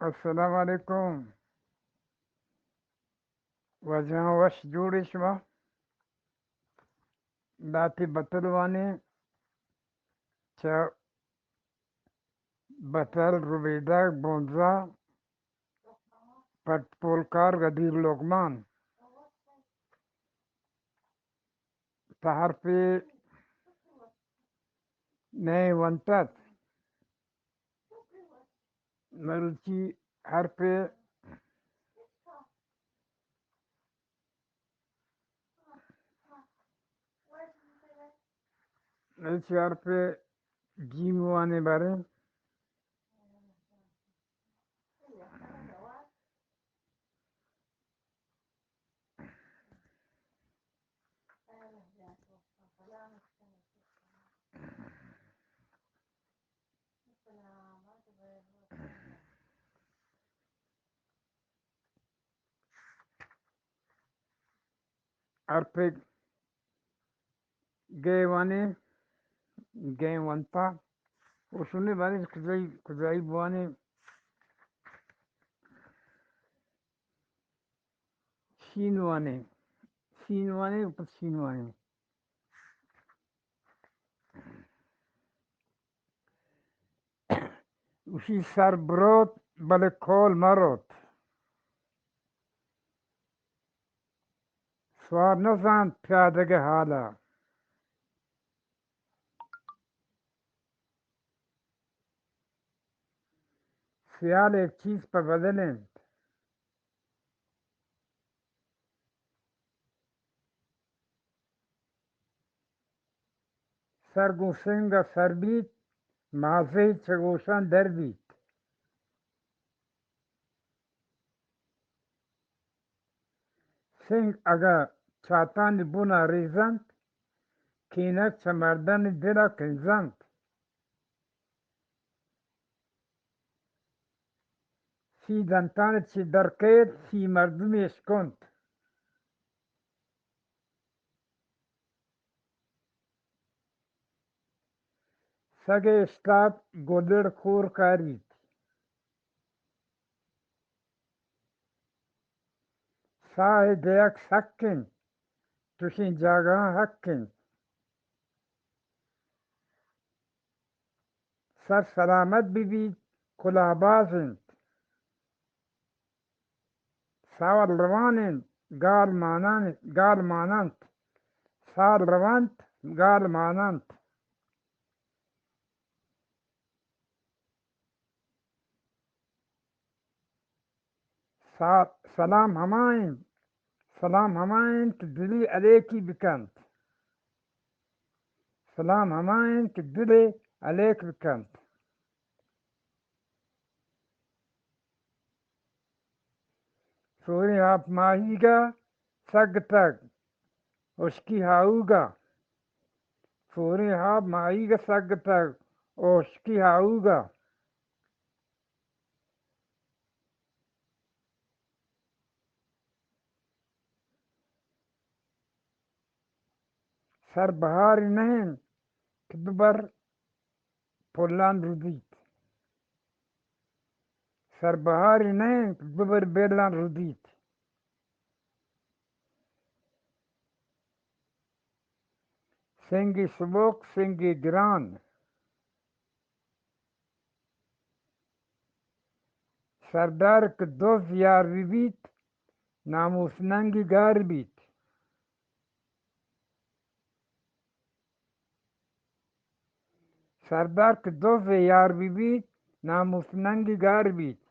السلام علیکم۔ واجہاں، وش جوڑ ئے شما؟ داتی بتل وانیں، چہ بتل، ربیدگ، بونزا، پٹ پولکار، گدیر لقمان، تہ حرفے نئے ونتت۔ مروچی حرفے، مروچی حرفے جیم وانیں باریں۔ حرفے گئے وانیں، گئے ونتا۔ اوشونے باریں کجائی، کجائی بوانیں۔ شین وانیں، شین وانیں، پت شین وانیں۔ گوشی سر بروت بلے کول مروت۔ سوار نزانت پیادگ ءِ حالا۔ سیال یک چیز پہ بدل انت۔ سر گوں سنگ ءَ سر بیت، مازے چہ گوشاں در بیت۔ سنگ اگاں چاتانی بن ءَ ریزنت، کینگ چہ مردانی دل ءَ کنزنت۔ سی دنتان چہ در کیت، سی مردمی اشکنت۔ سگے اشتاپ گلڑ کور کاریت۔ ساہ ءِ دیگ سک انت، چشیں جاگہاں حق انت۔ سر سلامت بہ بیت، کلاہ باز انت۔ سال روان انت، گال مانان، گال ماننت۔ سال رونت، گال ماننت۔ سا-، سلام ہما انت، سلام ہما انت کہ دلی الیکی بکنت۔ سلام ہما انت کہ دلی الیک بکنت۔ سوریں آپ ماہیگ ءَ سگتگ، ہشکی ہاؤگ ءَ۔ سوریں آپ ماہیگ ءَ سگتگ، ہشکی ہاؤگ ءَ۔ سر بہارے نہ انت کہ ببر پلان ردیت۔ سر بہارے نہ انت کہ ببر بیلان ردیت۔ سنگے سبک، سنگے گران۔ سردار کہ دز یار بہ بیت، ناموس ننگی گار بیت۔ سردار کہ دز یار بہ بیت، ناموس ننگی گار بیت۔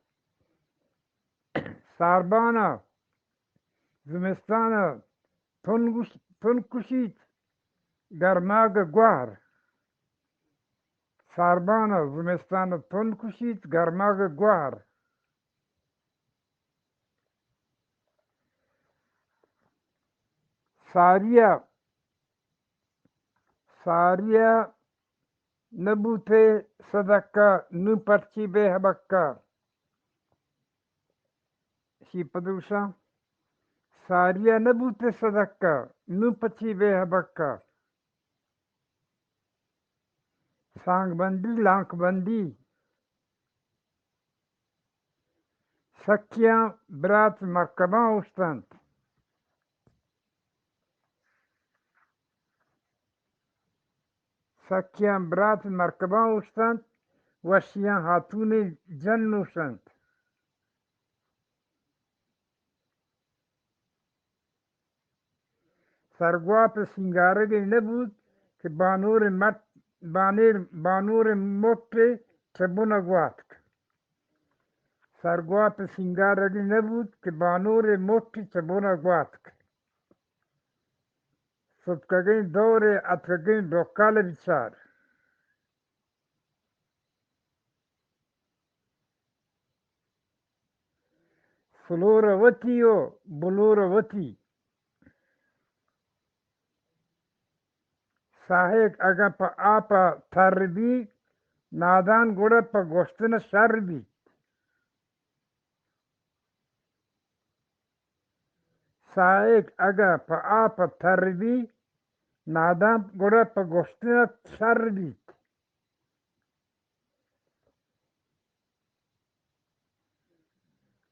ساربان ءَ زمستان ءَ تن گوش-، تن کشیت، گرماگ ءَ گوہر۔ ساربان ءَ زمستان ءَ تن کشیت، گرماگ ءَ گوہر۔ ساری ءَ، ساری ءَ نہ بوتے صدقہ، نوں پرچی بے ہبکہ۔ شی پدوشاں، ساری ءَ نہ بوتے صدقہ، نوں پچی بے ہبکہ۔ سانگ بندی، لانک بندی، سکیاں برات مرکباں اوشتنت۔ سکیاں برات مرکباں اوشتنت، وشیاں ہاتونیں جن نوشنت۔ سرگواپ سینگارگے نہ بوت کہ بانور مٹ، بانیر، بانور مٹ چہ بن ء گواتک۔ سرگواپ سینگارگے نہ بوت کہ بانور مٹ چہ بن ء گواتک۔ ستکگیں دور ء اتکگیں ڈکال ء بچار۔ فلور وتی و بلور وتی۔ ساہگ اگاں پہ آپ ء تر بیت، نادان گڑا پہ گوشتن ء شر بیت۔ ساہگ اگاں پہ آپ ء تر بیت، نادان گڑا پہ گوشتن ء شر بیت۔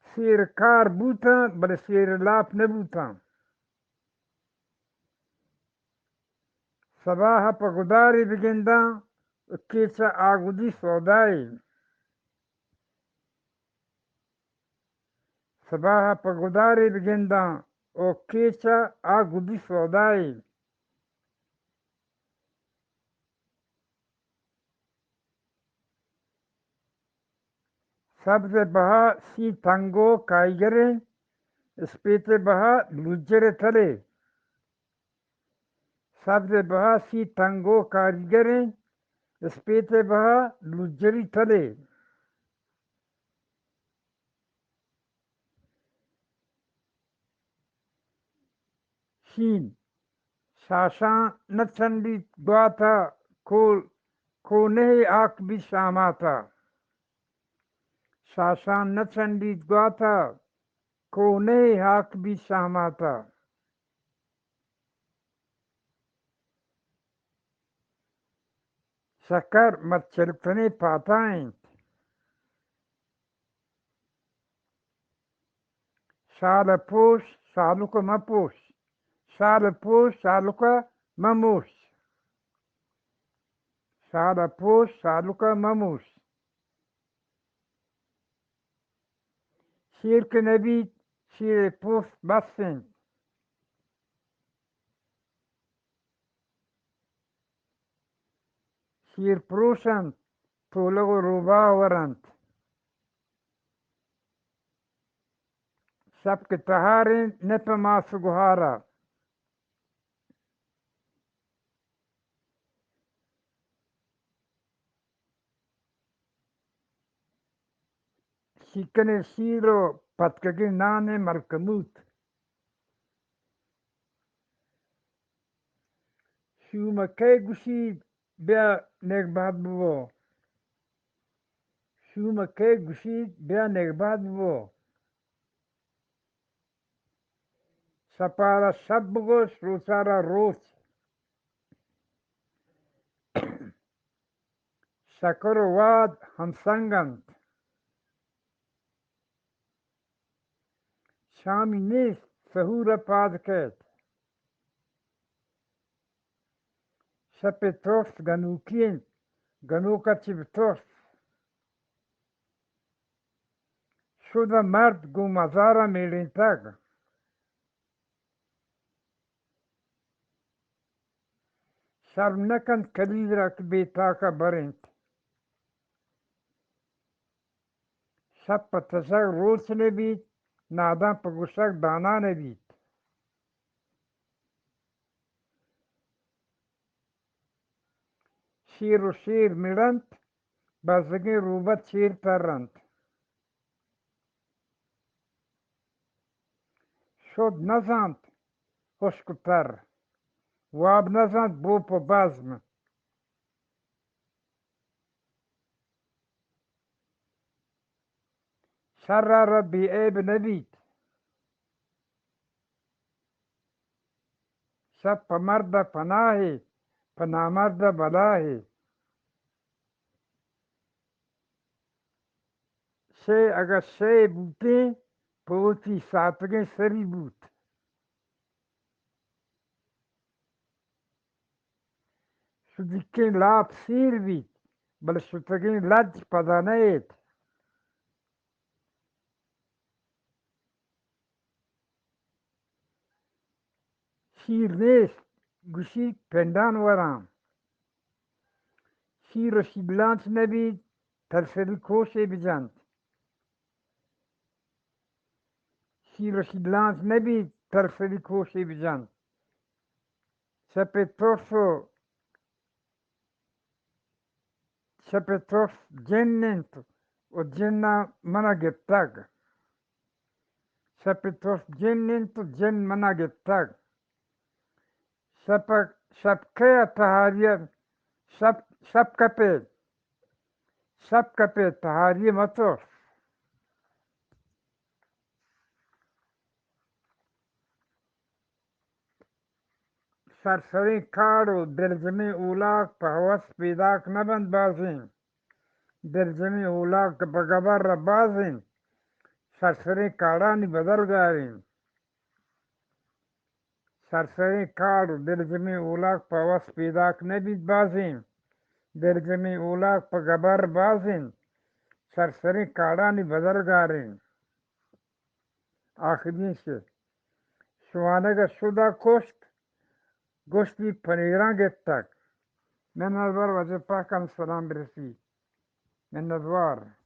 سیر کار بوتاں، بلے سیر لاپ نہ بوتاں۔ سباہ ء پہ گدارے بگنداں، کیچ ء آ گدی سودائے۔ سباہ ء پہ گدارے بگنداں، او کیچ ء آ گدی سودائے۔ سبز ء بہا سی تنگو کائیگریں، اسپیت ء بہا لجر ء تلے۔ سبز ء بہا سی تنگو کاریگریں، اسپیت ء بہا لجری تلے۔ شین، شاشاں نہ چنڈیت گوات ء، کو، کونے ہاک بیت شامات ء۔ شاشاں نہ چنڈیت گوات ء، کونے ہاک بیت شامات ء۔ شکر مچلتنے پاتا انت۔ شال ء پوش، شالک ء مہ پوش۔ شال ء پوش، شالک ء مہ موش۔ شال ء پوش، شالک ء مہ موش۔ شیر کہ نہ بیت، شیر ء پوست بس انت۔ شیر پروش انت، تولگ ء روباہ ور انت۔ شپ کہ تہار انت، نہ پہ ماس ء گہار ء۔ شیکن ء شیر و پتکگیں نان ء ملکموت۔ شوم ء کئے گوشیت بیا نگبہت ببو؟ شوم ء کئے گوشیت بیا نگبہت ببو؟ شپارا شپ بگوش، روچارا روچ۔ شکر و واد ہمسنگ انت۔ شامی نیست، سہور ء پاد کئیت۔ شپ ء ترس گنوکی انت، گنوک ء چہ بترس۔ شد ء مرد گوں مزار ء میڑینتگ۔ شرم نہ کنت کلیل را کہ بے تاک ء بر انت۔ شپ پہ تچگ روچ نہ بیت، نادان پہ گوشگ دانا نہ بیت۔ شیر و شیر مڑ انت، بزگیں روبہ چیر تر انت۔ شد نہ زانت ہشک و تر، واب نہ زانت بوپ و بزم۔ شر ء را بے عیب نہ بیت۔ شپ پہ مرد ء پناہے، پہ نامرد ء بلاہے۔ شے اگاں شے بوتیں، پہ وتی ساتگیں سری بوت۔ شدیکیں لاپ سیر بیت، بلے شتگیں لج پدا نئیت۔ شیر نیست، گوشی پنڈان وراں۔ شیر و شیلانچ نبیت، ترسری کوشے بجنت۔ شیر و شیلانچ نبیت، ترسری کوشے بجنت۔ شپ ترس و شپ ترس جن انت و جن منا گپتگ۔ شپ ترس جن انت و جن منا گپتگ۔ شپ، شپ کئے تہاری، شپ، شپ کپے، شپ کپے تہاری مترس۔ سرسریں کاڑ و دلجمیں اولاک پہ ہوس پیداک نہ بنت بازیں۔ دلجمیں اولاک پہ گبر ء بازیں۔ سرسریں کاڑانی بدل گاریں۔ سرسریں کاڑ و دلجمیں اولاک پہ ہوس پیداک نہ بیت بازیں۔ دلجمیں اولاک پہ گبر بازیں۔ سرسریں کاڑانی بدل گاریں۔ آخری شعر۔ شوانگ ء شد ء کشت، گوشتی پنیراں گپتگ۔ منتوار، واجہ پاکان سلام برسی۔ منتوار۔